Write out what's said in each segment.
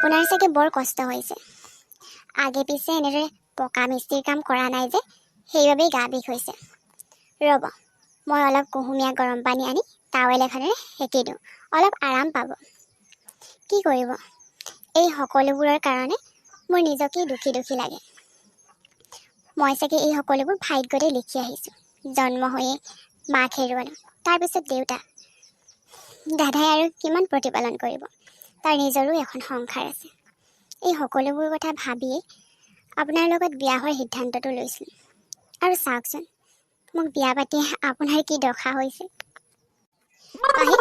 আপোনাৰ চাগে বৰ কষ্ট হৈছে। আগে পিছে এনেদৰে পকা মিস্ত্ৰীৰ কাম কৰা নাই যে, সেইবাবেই গা বিষ হৈছে। ৰ'ব, মই অলপ কুহুমীয়া গৰম পানী আনি টাৱেল এখনেৰে সেকি দিওঁ, অলপ আৰাম পাব। কি কৰিব, এই সকলোবোৰৰ কাৰণে মোৰ নিজকেই দুখী দুখী লাগে। মই চাগে এই সকলোবোৰ ভাগ্যতে লিখি আহিছোঁ। জন্ম হৈয়ে মাক হেৰুৱালোঁ, তাৰপিছত দেউতা। দাদাই আৰু কিমান প্ৰতিপালন কৰিব? তাৰ নিজৰো এখন সংসাৰ আছে। এই সকলোবোৰ কথা ভাবিয়েই আপোনাৰ লগত বিয়া হোৱাৰ সিদ্ধান্তটো লৈছিলোঁ। আৰু চাওকচোন, মোক বিয়া পাতি আপোনাৰ কি দশা হৈছে। পাহি,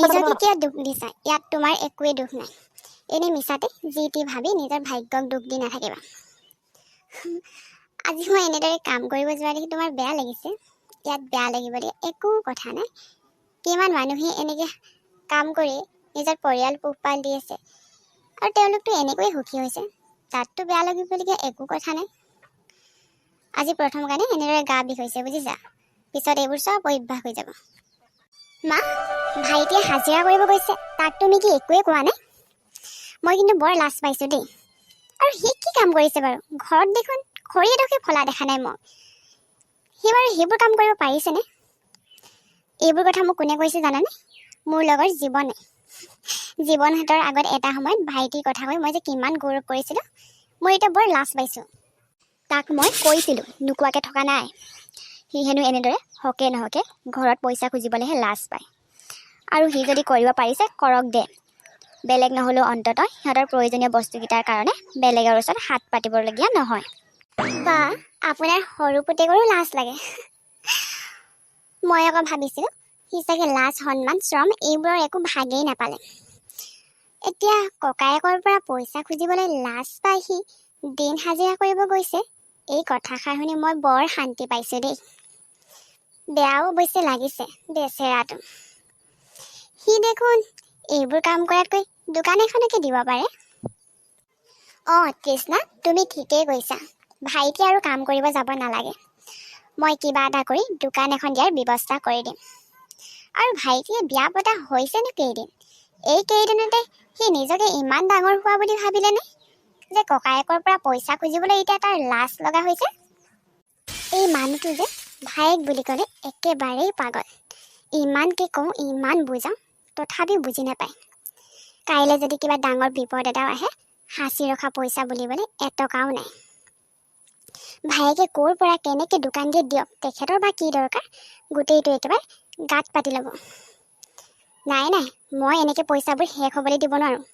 নিজকে কিয় দুখ দিছা? ইয়াত তোমাৰ একোৱেই দোষ নাই। এনেই মিছাতে যি টি ভাবি নিজৰ ভাগ্যক দুখ দি নাথাকিবা। আজি মই এনেদৰে কাম কৰিব যোৱা দেখি তোমাৰ বেয়া লাগিছে? ইয়াত বেয়া লাগিবলগীয়া একো কথা নাই। কিমান মানুহে এনেকৈ কাম কৰি নিজৰ পৰিয়াল পোহপাল দি আছে আৰু তেওঁলোকতো এনেকৈয়ে সুখী হৈছে। তাততো বেয়া লাগিবলগীয়া একো কথা নাই। আজি প্ৰথম কাৰণে এনেদৰে গা বিষ হৈছে, বুজিছা? পিছত এইবোৰ চব অভ্যাস হৈ যাব। মা, ভাইটিয়ে হাজিৰা কৰিব গৈছে, তাক তুমি কি একোৱে কোৱা নাই? মই কিন্তু বৰ লাজ পাইছোঁ দেই। আৰু সি কি কাম কৰিছে বাৰু? ঘৰত দেখোন খৰি এডোখৰ ফলা দেখা নাই মই। সি বাৰু সেইবোৰ কাম কৰিব পাৰিছেনে? এইবোৰ কথা মোক কোনে কৈছে জানানে? মোৰ লগৰ জীৱনে। জীৱনহঁতৰ আগত এটা সময়ত ভাইটিৰ কথা কৈ মই যে কিমান গৌৰৱ কৰিছিলোঁ, মই এতিয়া বৰ লাজ পাইছোঁ। তাক মই কৈছিলোঁ, নোকোৱাকৈ থকা নাই। সি হেনো এনেদৰে হকে নহকে ঘৰত পইচা খুজিবলৈহে লাজ পায়। আৰু সি যদি কৰিব পাৰিছে, কৰক দে। বেলেগ নহ'লেও অন্ততঃ সিহঁতৰ প্ৰয়োজনীয় বস্তুকেইটাৰ কাৰণে বেলেগৰ ওচৰত হাত পাতিবলগীয়া নহয়। বা, আপোনাৰ সৰু পুতেকৰো লাজ লাগে! মই আকৌ ভাবিছিলোঁ সি চাগে লাজ, সন্মান, শ্ৰম এইবোৰৰ একো ভাগেই নাপালে। এতিয়া ককায়েকৰ পৰা পইচা খুজিবলৈ লাজ পাই সি দিন হাজিৰা কৰিব গৈছে। এই কথাষাৰ শুনি মই বৰ শান্তি পাইছোঁ দেই। বেয়াও অৱশ্যে লাগিছে বেচেৰাটো। সি দেখোন এইবোৰ কাম কৰাতকৈ দোকান এখনকে দিব পাৰে। অঁ তৃষ্ণা, তুমি ঠিকেই কৈছা। ভাইটি আৰু কাম কৰিব যাব নালাগে। মই কিবা এটা কৰি দোকান এখন দিয়াৰ ব্যৱস্থা কৰি দিম। আৰু ভাইটিয়ে বিয়া পতা হৈছেনো কেইদিন? এই কেইদিনতে সি নিজকে ইমান ডাঙৰ হোৱা বুলি ভাবিলেনে যে ককায়েকৰ পৰা পইচা খুজিবলৈ এতিয়া তাৰ লাজ লগা হৈছে? এই মানুহটো যে ভায়েক বুলি ক'লে একেবাৰেই পাগল। ইমানকৈ কওঁ, ইমান বুজাওঁ, তথাপিও বুজি নাপায়। কাইলৈ যদি কিবা ডাঙৰ বিপদ এটাও আহে, সাঁচি ৰখা পইচা বুলিবলৈ এটকাও নাই। ভায়েকে ক'ৰ পৰা কেনেকৈ দোকান দিয়ে দিয়ক, তেখেতৰ বা কি দৰকাৰ? গোটেইটো একেবাৰে গাত পাতি ল'ব। নাই নাই, মই এনেকৈ পইচাবোৰ শেষ হ'বলৈ দিব নোৱাৰোঁ।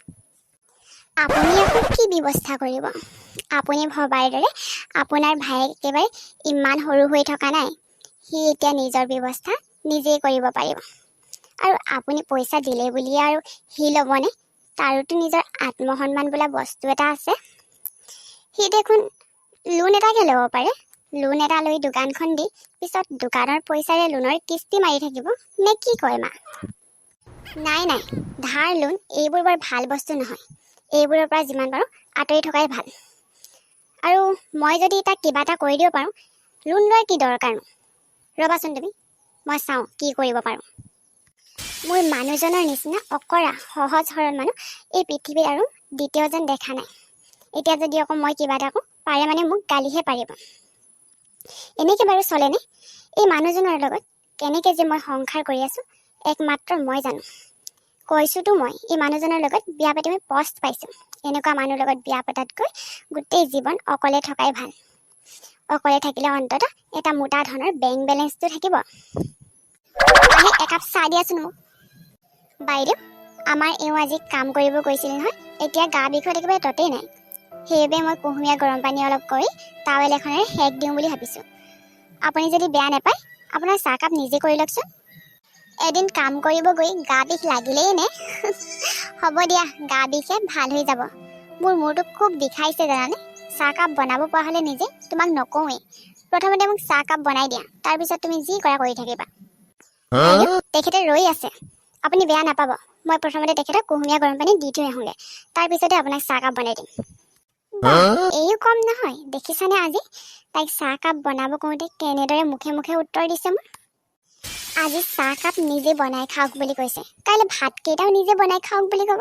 আপুনি আকৌ কি ব্যৱস্থা কৰিব? আপুনি ভবাৰ দৰে আপোনাৰ ভায়েক একেবাৰে ইমান সৰু হৈ থকা নাই। সি এতিয়া নিজৰ ব্যৱস্থা নিজেই কৰিব পাৰিব। আৰু আপুনি পইচা দিলে বুলিয়ে আৰু সি ল'বনে? তাৰোতো নিজৰ আত্মসন্মান বোলা বস্তু এটা আছে। সি দেখোন লোন এটাকে ল'ব পাৰে। লোন এটা লৈ দোকানখন দি পিছত দোকানৰ পইচাৰে লোনৰ কিস্তি মাৰি থাকিব নে কি কয় মা? নাই নাই, ধাৰ লোন এইবোৰ বৰ ভাল বস্তু নহয়। এইবোৰৰ পৰা যিমান পাৰোঁ আঁতৰি থকাই ভাল। আৰু মই যদি তাক কিবা এটা কৰি দিব পাৰোঁ, লোন লোৱাৰ কি দৰকাৰনো? ৰ'বাচোন তুমি, মই চাওঁ কি কৰিব পাৰোঁ। মোৰ মানুহজনৰ নিচিনা অকৰা সহজ সৰল মানুহ এই পৃথিৱীত আৰু দ্বিতীয়জন দেখা নাই। এতিয়া যদি আকৌ মই কিবা এটা কওঁ, পাৰে মানে মোক গালিহে পাৰিব। এনেকৈ বাৰু চলেনে? এই মানুহজনৰ লগত কেনেকৈ যে মই সংসাৰ কৰি আছোঁ, একমাত্ৰ মই জানো। কৈছোঁতো মই, এই মানুহজনৰ লগত বিয়া পাতি মই পস্তাইছোঁ। এনেকুৱা মানুহৰ লগত বিয়া পতাতকৈ গোটেই জীৱন অকলে থকাই ভাল। অকলে থাকিলে অন্ততঃ এটা মোটা ধনৰ বেংক বেলেঞ্চটো থাকিব। আহি একাপ চাহ দিয়াচোন মোক। বাইদেউ, আমাৰ এওঁ আজি কাম কৰিব গৈছিল নহয়, এতিয়া গা বিষত একেবাৰে ততেই নাই। সেইবাবে মই কুহুমীয়া গৰম পানী অলপ কৰি টাৱেল এখনেৰে সেক দিওঁ বুলি ভাবিছোঁ। আপুনি যদি বেয়া নাপায়, আপোনাৰ চাহকাপ নিজে কৰি লওকচোন। এদিন কাম কৰিব গৈ গা বিষ লাগিলেই নে? হ'ব দিয়া, গা বিষে ভাল হৈ যাব। মোৰ মূৰটো খুব বিষাইছে জানানে? চাহকাপ বনাব পৰা হ'লে নিজে তোমাক নকওঁৱেই। প্ৰথমতে মোক চাহকাপ বনাই দিয়া, তাৰপিছত তুমি যি কৰা কৰি থাকিবা। বাইদেউ, তেখেতে ৰৈ আছে। আপুনি বেয়া নাপাব, মই প্ৰথমতে তেখেতক কুহুমীয়া গৰম পানী দি থৈ আহোঁগৈ, তাৰপিছতে আপোনাক চাহকাপ বনাই দিম। এইও কম নহয়, দেখিছানে আজি তাইক চাহকাপ বনাব কওঁতে কেনেদৰে মুখে মুখে উত্তৰ দিছে মোক? আজি চাহকাপ নিজে বনাই খাওক বুলি কৈছে, কাইলৈ ভাতকেইটাও নিজে বনাই খাওক বুলি ক'ব।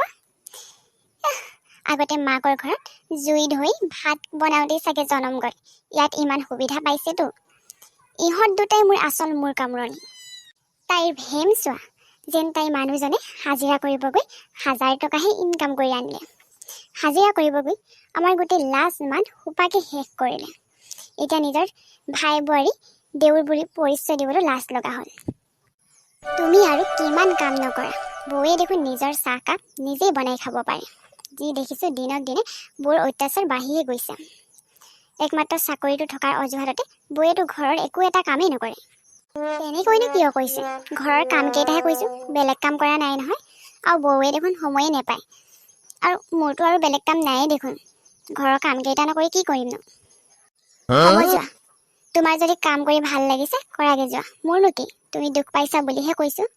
আগতে মাকৰ ঘৰত জুই ধৰি ভাত বনাওঁতেই চাগে জনম গ'ল। ইয়াত ইমান সুবিধা পাইছেতো। ইহঁত দুটাই মোৰ আচল মূৰ কামোৰণি। তাইৰ ভেম চোৱা, যেন তাইৰ মানুহজনে হাজিৰা কৰিব গৈ 1000 টকাহে ইনকাম কৰি আনিলে। হাজিৰা কৰিব গৈ আমাৰ গোটেই লাজ মান সোপাকে শেষ কৰিলে। এতিয়া নিজৰ ভাই বোৱাৰী, দেউৰ বুলি পৰিচয় দিবলৈ লাজ লগা হ'ল। তুমি আৰু কিমান কাম নকৰা? বৌয়ে দেখোন নিজৰ চাহকাপ নিজেই বনাই খাব পাৰে। যি দেখিছোঁ, দিনক দিনে বৌৰ অত্যাচাৰ বাঢ়িয়ে গৈছে। একমাত্ৰ চাকৰিটো থকাৰ অজুহাততে বৌয়েতো ঘৰৰ একো এটা কামেই নকৰে। তেনেকৈনো কিয় কৈছে? ঘৰৰ কাম কেইটাহে কৈছোঁ, বেলেগ কাম কৰা নাই নহয়। আৰু বৌয়ে দেখোন সময়ে নাপায়। আৰু মোৰতো আৰু বেলেগ কাম নায়েই দেখোন। ঘৰৰ কাম কেইটা নকৰি কি কৰিমনো? হ'ব যোৱা, তোমাৰ যদি কাম কৰি ভাল লাগিছে কৰাগে যোৱা। মোৰনো কি? তুমি দুখ পাইছা বুলিহে কৈছোঁ।